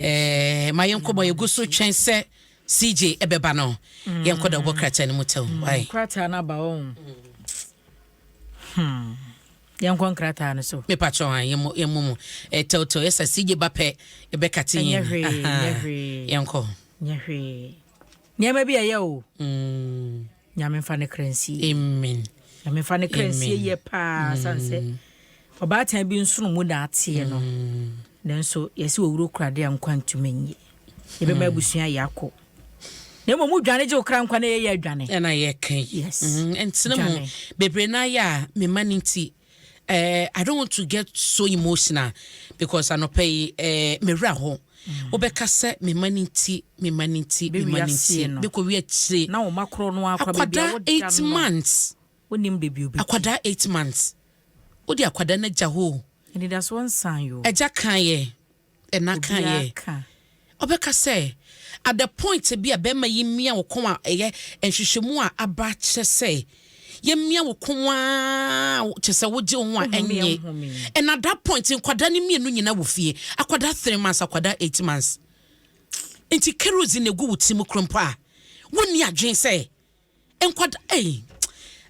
Ma yɛnkɔmmɔ, yɛgu so twɛn sɛ CJ ɛbɛba no, yɛnkɔ da wobɔ krataa no mu tɛw. Wai. Krataa no aba ɔ. Yɛnkɔ nkrataa no so. Mepakyɛ a yɛmmɔ mu tɛwtɛw, yɛsɛ CJ ba pɛ, yɛbɛkate. Ɛnyɛ yɛn hwee, ɛnyɛ hwee. Yɛnkɔ. Nyɛ hwee, nneɛma bi ɛyɛ o. Nyame mfa ne kra nsie. Amen. Nyame mfa ne kra nsie. Amen. Yɛ paa sane sɛ ɔbaatan bi nsono mu na ateɛ no, nanso yɛsɛ wɔwuro kurade a nkwa ntumi nye, yɛbɛma abusua yɛ akɔ, na mmom wodwane gye wo kra nkwa na yɛyɛ adwane. Ɛna yɛka yi. Yes. Ɛntena mu Dwane. bebree na ayɛ a mema no nti I don't want to get so emotional because anɔpɛ yi mewura hɔ, wobɛka sɛ mema no nti, mema no nti, mema no nti Bɛwi no. bɛkɔwi akyire. Na wo ma korɔ no akɔ baabi a Akwadaa woda 8 no months. Wonim baabi obi. Akwadaa 8 months, wode akwadaa no agya hɔ o. Anidasoɔ nsan yo. Ɛgya kaeɛ, ɛna Obiara kaeɛ. ka. Ɔbɛka sɛ at the point bi a bɛrima yi mmia wo kɔn a, ɛyɛ nhwehwɛmu a aba kyerɛ sɛ yɛmmia wo kɔn a, kyerɛ sɛ wogye wo ho a Wohome, ɛnyɛ. wohome. And at that point, nkwadaa no mmienu nyinaa wɔ fie, akwadaa 3 months, akwadaa 8 months, nti kerosene egu wo ti mu kuro mpo a, wonni adwene sɛ nkwadaa ɛyi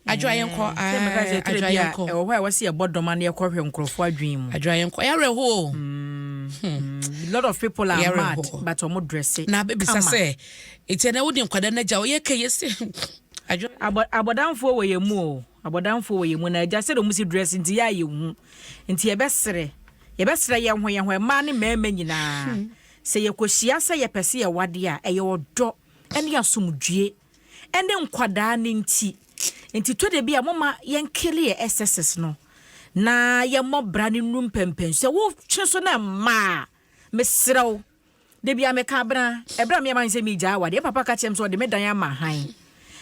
adwoa yɛnkɔ. Sɛ meka sɛ ɛtwerɛ Adwoa bi a yɛnkɔ. ɛwɔ hɔ a ɛwɔ sɛ yɛbɔ dɔma na yɛkɔhwɛ nkurɔfoɔ adwene mu. Adwoa yɛnkɔ, ɛyɛ hɔ o. A lot of people are Yɛrehɔ. mad, but ɔmo dress Na abɛbisa kama. sɛ ɛti ɛnɛ wode nkwadaa no agya, ɔyɛ ka yɛ sɛ adwoa. Abɔdamfoɔ wɔ yɛn mu o, abɔdamfoɔ wɔ yɛn mu na agya sɛdeɛ ɔmo si dress nti yɛ ayɛ hu, nti yɛbɛsrɛ yɛn ho mmaa ne mmarima nyinaa sɛ yɛkɔhyia sɛ yɛpɛ sɛ yɛwade a, ɛyɛ ɔdɔ ɛne asomdwie ɛne nkwadaa ne nti to de bi a moma yɛnkele yɛ excesses no na yɛmmɔ bra no nnu mpɛmpɛn sɛ wotwe so na mmaa, mesrɛ wo, da bia meka abena ɛberɛ a meyɛma sɛ megyaa awadeɛ, papa ka kyerɛ m sɛ ɔde me dan ama han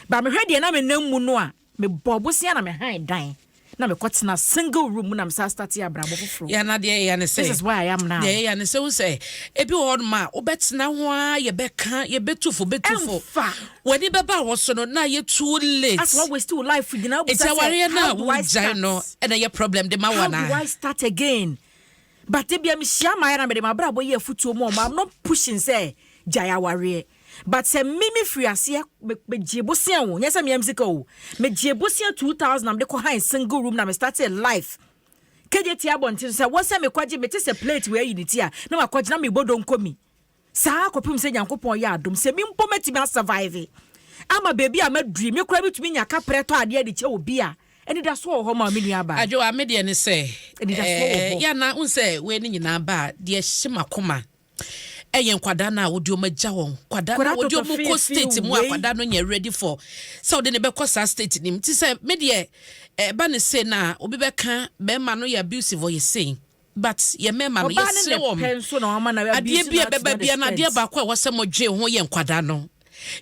ba, mehwɛ deɛ na menam mu no a, mebɔ bosea na mehan dan na mekɔtena single room mu na mesa start abrabɔ foforɔ. Yana deɛ ɛyɛ ne sɛ This is where I am now. Deɛ ɛyɛ ne sɛ wo sɛ ebi wɔ hɔnom a wobɛtena ho a, yɛbɛka, yɛbɛtu fo, bɛtu fo. Ɛmfa. W'ani bɛba wɔ so no na yɛ too late. As wa waste wo life nyinaa. Nti awareɛ no a wogyae no ɛna yɛ problem de ma How do wɔna. I start again? But ebia mehyia maa na mede mabrabɔ yɛ afotuo mu ɔmo. I'm not pushing sɛ gyae awareɛ, but sɛ mimi firi aseɛ megye bosea wo, nyɛ sɛ meam sika o, megye bosea 2000 na mede kɔ han single room na me started life kegye tia abɔnten so sɛ wɔ sɛ mekɔgye mete sɛ plate wei ayi ne ti a na makɔgye na mebɔ donko mi saa kɔpem sɛ Nyankopɔn yɛ adom sɛ mempo mɛtumi asurvive ama baabi a maduri, me koraa bitumi nya kaprɛ tɔ adeɛ de kyɛ obi a ɛnidasoɔ wɔ hɔ ma me nua baa. Adwoa, me deɛ ne sɛ Anidasoɔ wɔ hɔ. Yana wo sɛ wei ne nyinaa ba a, deɛ hye makoma ɛyɛ nkwadaa no a wode ɔmo agya wɔn, nkwadaa no a Nkwadaa wode ɔmo tɔtɔ kɔ feefee state mu a wei. Akwadaa no nyɛ ready for sɛ wode ne bɛkɔ saa state nim, nti sɛ me deɛ ɛba ne se na obi bɛka bɛrima no yɛ abusive, ɔyɛ sei, but yɛ mmarima no Ɔbaa ne yɛsrɛ ne wɔn pɛ nso na wama na adeɛ bi a ɛbɛba bia no, adeɛ baako a ɛwɔ sɛ modwe ho yɛ nkwadaa no.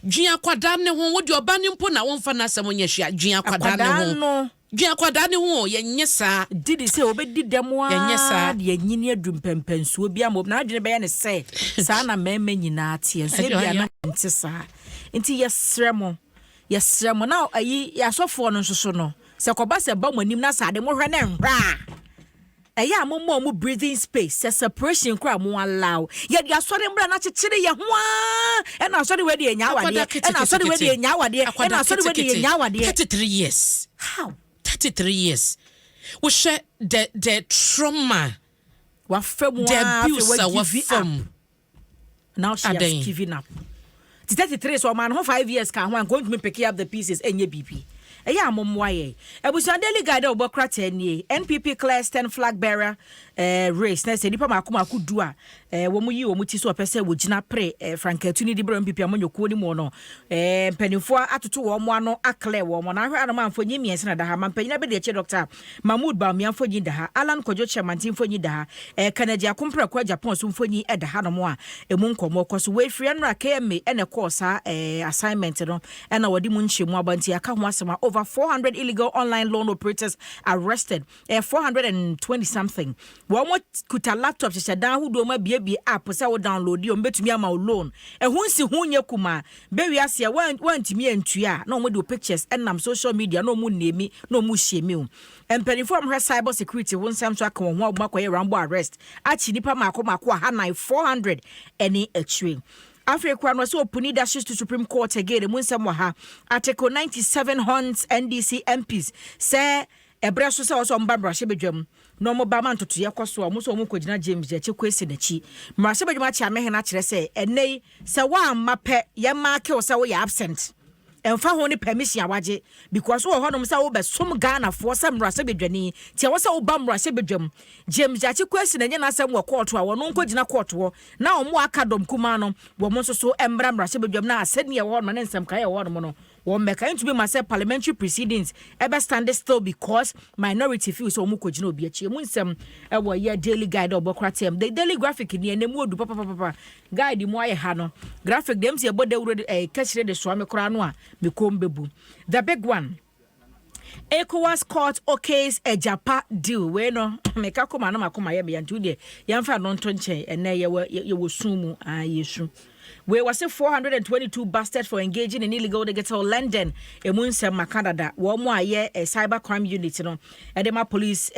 Dwe akwadaa ne ho. Wode ɔba ne mpo na womfa n'asɛm nyɛ hwee a, dwe akwadaa ne Akwadaa ho. no. Dwe akwadaa ne ho o, yɛnyɛ saa. Didi sɛ obɛdi dɛm Yɛnyɛ saa. a deɛ anyini adu mpɛmpɛnsuo bi ama n'adwene bɛyɛ ne sɛ saa na mmarima nyinaa teɛ nso. Adwo Ebia ayɛ. Na nte saa, nti yɛsrɛ mo, yɛsrɛ mo na ayi asɔfoɔ no nso so no, sɛ kɔba sɛ ba mo anim na sɛ ade mohwɛ ne nhwɛ a, ɛyɛ a momma ɔmo breathing space, sɛ separation koraa mo allow. Yɛde asɔre mmra na kyekyere yɛ ho a, ɛna asɔre wei de yɛnya awadeɛ, ɛna asɔre wei de yɛnya awadeɛ, ɛna asɔre wei de yɛnya awadeɛ. 33 years. How? 33 years, wohwɛ the trauma, wafa mu the a abuse a afei wagive wafa up. mu. Now she Adan. has given up ti 33, so ɔmaa ne ho 5 years ka ho a nka ɔntumi pick up the pieces, ɛnyɛ biribi. Ɛyɛ a mommoa yɛ abusua. Daily Guide a wɔbɔ krataa nie, NPP clears 10 flag bearer race na sɛ nipa mako mako 10 a wɔn yi wɔn ti so ɔpɛ sɛ wɔgyina pere frankatu ne de brɛ NPP amanyɔkuo no mu no, mpanimfoɔ atoto wɔn ano aclear wɔn. Na ahwɛ anam a mfonyin mmiɛnsa na da ha ma mpanyin abɛdi akyire, Dr Mahmood Bawumia mfonyin da ha, Alan Kwadwo Kyerematen mfonyin da ha, Kennedy Akompreko Agyapong so mfonyin ɛda ha nom a emu nkɔmmɔ kɔ so. Wɔafiri ɛnora KMA ɛna ɛkɔɔ saa assignment no ɛna wɔde mu nkyɛmu aba, nti aka ho asɛm a over. Over 400 illegal online loan operators arrested. 420 something. Wɔn mo kuta laptop hyehyɛ dan ahodoɔ mu abiebie app sɛ wo download yi, wɔn bɛtumi ama wo loan. Ɛho nsi ho nyɛ kuma bɛwi aseɛ wɔntumi antua a, na wɔn de wo pictures ɛnam social media na wɔn nneemi na wɔn hyɛ mi o. Mpanimfoɔ a wɔhwɛ cyber security ho nsɛm so aka wɔn ho a wɔn akɔyɛ rambo arrest akyi nipa mako mako ahanan, 400 ɛne akyire. Afei kora no sɛ Opuni dashes to Supreme Court again, mu nsɛm wɔ ha. Article 97 haunts NDC MPs sɛ ɛberɛ so sɛ wɔ sɛ ɔmba mmarahyɛbadwam na ɔmo ba ma ntotoyɛ kɔ so a, ɔmo sɛ ɔmo kɔgyina James Gyakye Quayson n'akyi. Mmarahyɛbadwam akyɛ amehene akyerɛ sɛ ɛnɛ yi sɛ woamma pɛ, yɛma wo sɛ woyɛ absent, ɛmfa ho ne permission a wagye, because wɔ hɔnom sɛ wobɛsom Ghanafoɔ sɛ mmarahyɛbadwani, nti ɛwɔ sɛ woba mmarahyɛbadwam. James Gyakye Quayson n'anyɛ n'asɛm wɔ court a wɔno nkɔgyina court hɔ na ɔmo aka dɔm kumaa no, wɔn nso so mmra mmarahyɛbadwam na asɛnni ɛwɔ hɔnom ne nsɛmkaeɛ ɛwɔ hɔnom no wɔn mmɛka. Ntumi ma sɛ parliamentary proceedings ɛbɛ stand still because minority feel sɛ wɔn kɔgyina obi akyi. Emu nsɛm ɛwɔ yɛ Daily Guide a ɔbɔ kora tɛm. The Daily Graphic ni ɛnɛ mu odu papapapa. Guide mu ayɛ ha no, Graphic deɛ si ɛbɔ dawuro kɛkyerɛ de soa me koraa no a me kɔn bɛbu. The big one, ECOWAS court okays Agyapa deal. Wei no meka kɔma no makoma yɛ meya, nti wodeɛ yɛmfa no nto nkyɛn. Ɛnɛ yɛwɔ su mu a yɛsu. Wei wɔse 422 busted for engaging in illegal digital lending. Emu nsɛm maka dada. Wɔn mo a yɛ cyber crime unit no ɛde ma police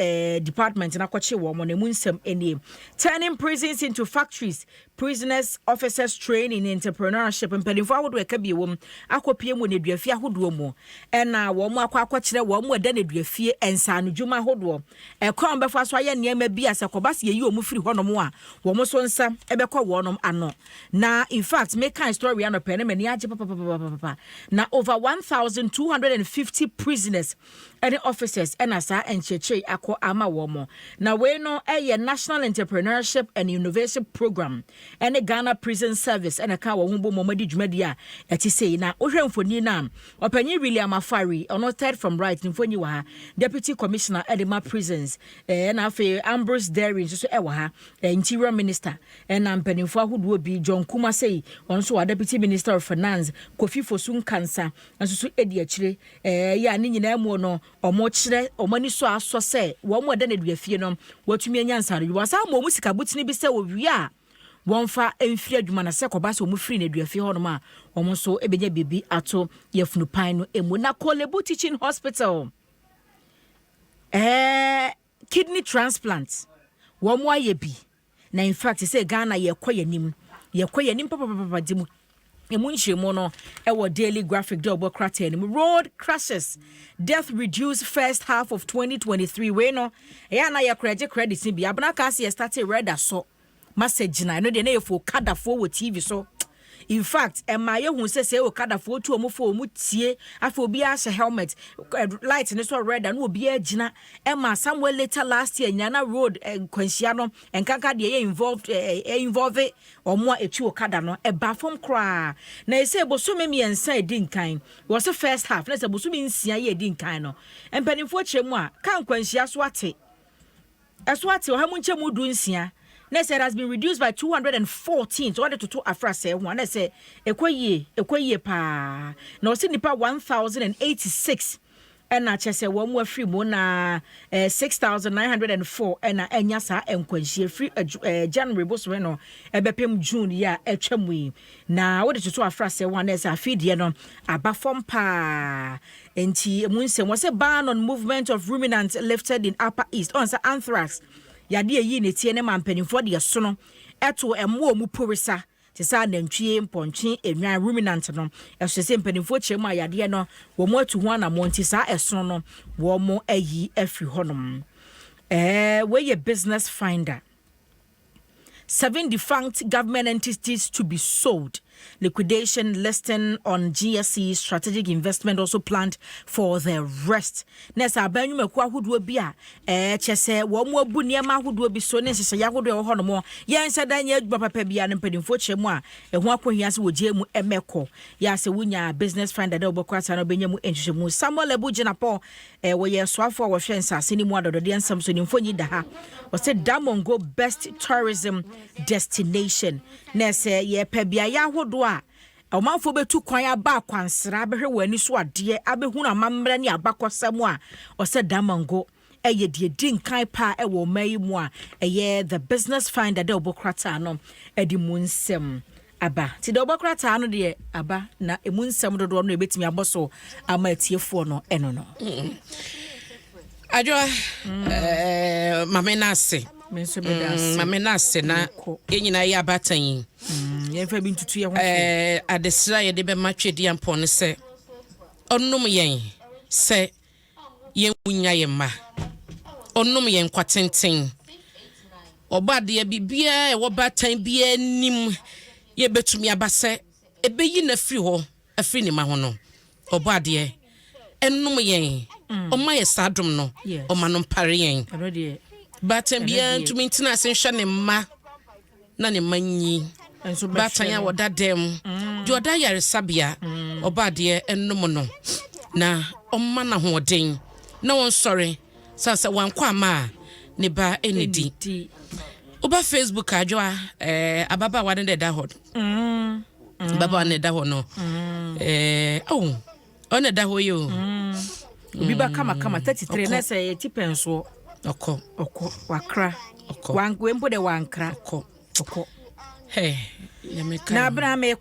department na kɔkye wɔn mo na emu nsɛm nie. Turning prisons into factories, prisoners officers trained in entrepreneurship. Mpanimfoɔ ahodoɔ ɛka bi wɔ mu akɔpie mu nneduafie ahodoɔ mu, ɛna wɔn mo akɔ akɔkyerɛ wɔn mo ɛda nneduafie nsaanodwuma ahodoɔ, ɛkwan bɛfa so ayɛ nneɛma bi a sɛ kɔba sɛ yɛyi wɔn firi hɔnom a, wɔn nso nsa ɛbɛkɔ wɔn ano. Na in fact, meka story anɔpɛ ne m'ani agye papapapapa na over 1250 prisoners ɛne officers ɛna saa nkyerɛkyerɛ akɔ ama wɔn mo. Na wei no ɛyɛ National Entrepreneurship and Innovation Program ɛne Ghana Prison Service ɛna ka wɔn ho bɔ mu ɔmo adi dwumadi a ɛte sei. Na wohwɛ mfonin no a, ɔpanyin William Afari, ɔno third from right ne mfonin wɔ ha, deputy commissioner ɛde ma prisons, ɛna afei Ambrose Dery nso so ɛwɔ ha, interior minister, ɛna mpanimfoɔ ahodoɔ bi, John Kumase, ɔno nso wɔ, deputy minister of finance, Kofi Fosu Nkansa nso so edi akyire. Yɛ a ne nyinaa mu no, ɔmo kyerɛ ɔmo ani so asɔ sɛ wɔn mo ɛda nneduafie no wɔatumi anya nsare. Wɔsan ma ɔmo sika butini bi sɛ wɔwie a, wɔmfa mfiri adwuma, na sɛ kɔba sɛ wɔn firi nneduafie hɔnom a, wɔn nso bɛnya biribi ato yɛfunu no emu. Na Korle Bu Teaching Hospital kidney transplant wɔn ayɛ bi, na in fact sɛ Ghana yɛkɔ yɛn anim, yɛkɔ yɛn anim papapapa di mu. Emu nhyɛmu no ɛwɔ Daily Graphic de ɔbɔ krataa no mu. Road crashes death reduced first half of 2023. Wei no ɛyɛ ana yɛ korɛ credit ni bi abena kaa sɛ yɛ start red asɔ masa gyina ɛno deɛ na yɛ fo kadafoɔ wɔ TV so. In fact, ɛma yɛhu sɛ okadafoɔ tu ɔmo fo, ɔmo tie. Afei obiara hyɛ helmet, light ne so red na obiara gyina. Ɛma somewhere later last year nyina na road nkwanhyia no nkanka deɛ ɛyɛ involved ɛ ɛ involve ɔmo a etu okada no ɛba fam koraa. Na ɛsɛ bosome 3 edi nkan, wɔsɛ first half na sɛ bosome 6 yɛ edi nkan no, mpanimfoɔ kyerɛ mu a kaa nkwanhyia so ate, ɛso ate 16% na sɛ it has been reduced by 214. So wɔde toto afra sɛ ho a, na sɛ ɛkɔ yie, ɛkɔ yie paa. Na ɔsɛ nipa 1086 ɛna kyɛ sɛ wɔn mu afiri mu na 6904 ɛna ɛnya saa nkwanhyia firi January bosome no ɛbɛpem June yi a ɛtwa mu yi. Na wɔde toto afra sɛ ho a, na ɛsɛ afei no aba fam paa. Nti emu nsɛm wɔsɛ ban on movement of ruminants lifted in Upper East. Ɔn sɛ anthrax yade eyi ne tie ne ma mpanimfoɔ de ɛso ɛto ɛmo a ɔmo porisa te sɛ anantwie, mpɔnkye, enwan, ruminant no ɛso sɛ mpanimfoɔ kyerɛ mu a, yadeɛ no wɔn atu ho anammɔ, nti saa ɛsono no wɔn ayi afiri hɔnom. Wei yɛ Business Finder. Seven defunct government entities to be sold. Liquidation listing on GSE, strategic investment also planned for the rest. Na sɛ aban nnwumakuo ahodoɔ bi a kyɛ sɛ wɔn mu abu nneɛma ahodoɔ bi so ne nhyehyɛeɛ ahodoɔ ɛwɔ hɔnom, yɛn nhyɛ dan nyɛ adwuma papa bi a, no mpanimfoɔ kyerɛ mu a, ɛho akɔhia sɛ wɔgye mu ɛmɛkɔ yɛ sɛ wonya Business Finder dɛ wɔbɛkɔ asa no wobɛnya mu nhyehyɛmu. Samuel Abu Jinapor, wɔyɛ soafoɔ a wɔhwɛ nsase no mu adɔdɔdeɛ nsɛm so, ne mfonyi da ha. Wɔsɛ Damongo best tourism destination. Na sɛ yɛpɛ beaeɛ ahodoɔ a Ɔmanfoɔ bɛtu kwan aba akwansra abɛhwɛ wɔn ani so adeɛ, abɛhunu amammerɛ ne abakɔsɛm a ɔsɛ Damango ɛyɛ deɛ di nkan paa ɛwɔ ɔman yi mu a ɛyɛ The Business Finder dɛ ɔbɔ krataa no ɛde mu nsɛm aba. Nti deɛ ɔbɔ krataa no deɛ aba na emu nsɛm dodoɔ no ebɛtumi abɔ so ama atiefoɔ no ɛno no. Adwoa, mame no ase. Me nso meda ase. Mame no ase na Mekɔ. yɛn nyinaa yɛ abatan yi. Yɛmfa bi ntutu yɛ ho fo. Adesrɛ a yɛde bɛma Twediampɔn no sɛ ɔnom yɛn sɛ yɛnwu nya yɛn mma. Ɔnom yɛn nkwa tenten. Ɔbɔ adeɛ biribiara a ɛwɔ baatan biara nim yɛbɛtumi aba sɛ ɛbɛyi no afiri hɔ afiri ne ma ho no. Ɔbɔ adeɛ ɛnom yɛn. Ɔma yɛ saa dom no. Ɔma no mpare yɛn. Ɛno deɛ. Baatan Ɛno biara deɛ. ntumi ntena ase nhwɛ ne mma na ne mma nyi. Nso bɛhwɛ Baatan a no. wɔda dɛm deɛ ɔda yaresabea, ɔba adeɛ ɛnom no na ɔma no ahoɔden na wɔnsɔre sane sɛ wankɔ ama a ne ba ɛnidi. Ɛnidi. Woba Facebook adwoa, ababaawa no na ɛda hɔ no. Ababaawa no na ɛda hɔ no, oh, ɔno ɛda hɔ yi o. Obi ba kamakama 33 Ɔkɔ. Na sɛ yɛti pɛn soɔ. Ɔkɔ. Ɔkɔ wakra. Ɔkɔ. Wei mpo de wankra. Ɔkɔ. Ɔkɔ. Hey, nyame ka Na ho. abena mekɔ.